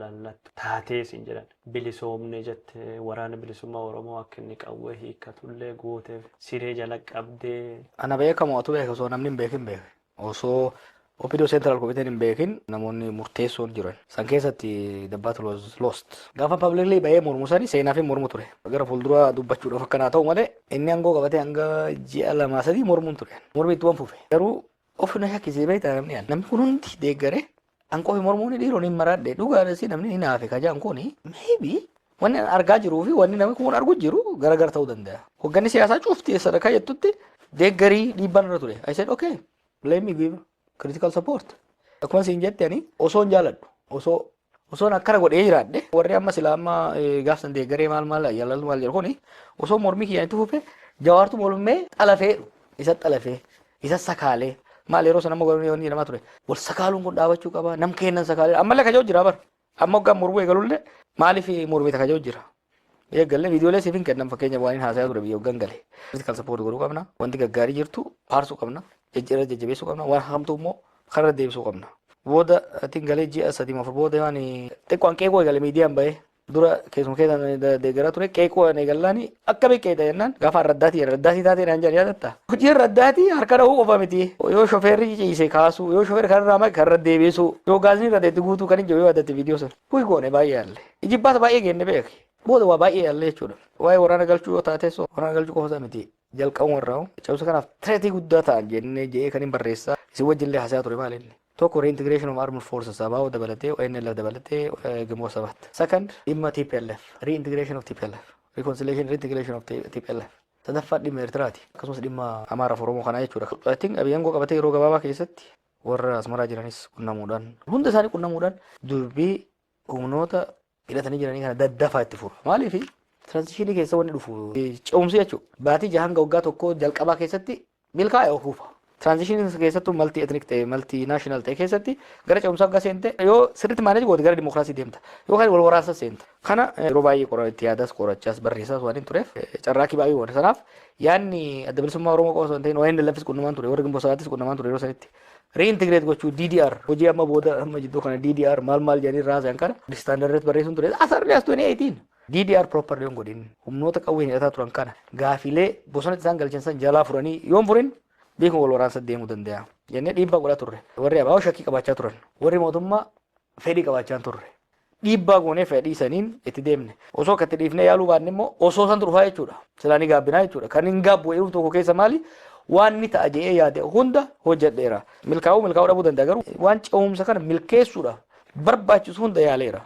Lallattu taatee siin jedhan, bilisoomne jette, waraana bilisummaa Oromoo akka inni qawwee hiikkatullee gooteef, siree jala qabdee. Ana beekamu atu beeka, osoo namni hin beekin beeke. Osoo OPDO Central Committee hin beekin namoonni murteessoon jiran. San keessatti the battle was lost. Gaafa publicly bahee mormu sani seenaaf hin mormu ture. Gara fuuldura dubbachuudhaaf akkanaa ta'u malee, inni aangoo qabatee hanga ji'a 2-3 mormuun ture. Mormi itti waan fufe. Garuu of na shakkisee beektaa namni an. Namni kun hundi deeggaree an qofi mormuun dhiiroon hin maraadhe, dhugaadha si namni ni naafe kajaan kuni, maybe wanni an argaa jiruu fi wanni namni kun argu jiru gargar ta'uu danda'a. Hogganni siyaasaa cufti sadarkaa jettutti deeggarii dhiibbaan irra ture. I said, "Okay, let me give critical support." Akkuma siin jette, ani osoo hin jaaladhu, osoon akkana godhee jiraadhe, warri amma silaa amma gaafsan deeggaree maal maal yaalallu maal jedhu kuni, osoo mormii kiyyaan itti fufe, Jawaartu mormee xalafee, isa xalafee, isa sakaalee maal, yeroo sana amma godhanii wanni jedhamaa ture, wal sakaaluun kun dhaabachuu qaba, nam kennan sakaalee ammallee kajoo jira bara. Amma hoggaan mormuu eegalullee maaliif mormita kajoo jira. Eegallee viidiyoolee siif hin kennan, fakkeenya waan hin haasayaa ture biyya hoggaan gale. Critical support godhuu qabna. Wanti gaggaarii jirtu faarsuu qabna. Jajjira jajjabeessuu qabna. Waan hamtuu immoo karra deebisuu qabna. Booda atiin galee ji'a 3-4 booda waan xiqqoon qeeqoo eegale, miidiyaan bahee dura keessuma keessa deeggaraa ture, qeeqoo eegallaani akkamii qeexa jennaan, gaafa raddaatii raddaatii taatee naan jedhan, yaadatta. Hojiin raddaatii harka dhahuu qofa miti. Yoo shofeerri ciise kaasuu, yoo shofeerri karra maqe karra deebisuu, yoo gaasni irra itti guutuu kan hin jiru yoo yaadatte viidiyoo sana. Kuyi goone baay'ee yaalle. Ijibbaata baay'ee geenne beeki. Booda waa baay'ee yaalle jechuudha. Waa'ee waraana galchuu yoo taate, so waraana galchuu qofa isaa miti. Jalqabuma irraa cabsa kanaaf threatii guddaa ta'an jennee jedhee kan hin barreessaa isin wajjillee haasaa ture maal inni. Tokko, reintegration of armed forces, ABO dabalatee, ONLF dabalatee, Ginboot 7. Second, dhimma TPLF, reintegration of TPLF, reconciliation, reintegration of TPLF. Sadaffaa, dhimma Eertiraati. Akkasumas dhimma Amaaraaf Oromoo kanaa jechuudha. I think Abiy aangoo qabatee yeroo gabaabaa keessatti warra Asmaraa jiranis qunnamuudhaan, hunda isaanii qunnamuudhaan, dubbii humnoota hidhatanii jiranii kana daddafaa itti fura. Maaliif transitionii keessa wanni dhufu ce'umsi jechuudha. Baatii 6 hanga waggaa 1 jalqabaa keessatti milkaa'e ofuufa. Transitionii keessattuu multi ethnic ta'e, multi national ta'e keessatti gara ce'umsaa akka seente, yoo sirriitti manage goote gara dimokiraasii deemta. Yookaan wal waraansa seenta. Kana yeroo baay'ee qora itti yaadaas, qorachaas, barreessaas waan hin tureef, carraaqqii baay'ee waan sanaaf, yaadni Adda Bilisummaa Oromoo qofa osoo hin ta'in ONLFis qunnamaan ture, warra Ginboot 7ttis qunnamaan ture yeroo sanitti. Reintegrate gochuu, DDR hojii amma booda amma jidduu kana DDR maal maal jedhanii raasan kana standard barreessuun ture as early as 2018. DDR properly yoon godhin, humnoota qawwee hidhataa turan kana gaafilee bosonatti isaan galchan san jalaa furanii yoon furin, beekuma wal waraansa deemuu danda'a jennee dhiibbaa godhaa turre. Warri ABO shakkii qabaachaa turan, warri mootummaa fedhii qabaachaa turre. Dhiibbaa goonee fedhii saniin itti deemne. Osoo akka itti dhiifnee yaaluu baanne immoo osoo san dhufaa jechuudha. Silaa ni gaabbinaa jechuudha. Kan hin gaabbu jedhu tokko keessa maali? Waan ni ta'a jedhee yaade hunda hojjedheera. Milkaa'uu milkaa'uu dhabuu danda'a, garuu waan ce'umsa kana milkeessuudhaaf barbaachisu hunda yaaleera.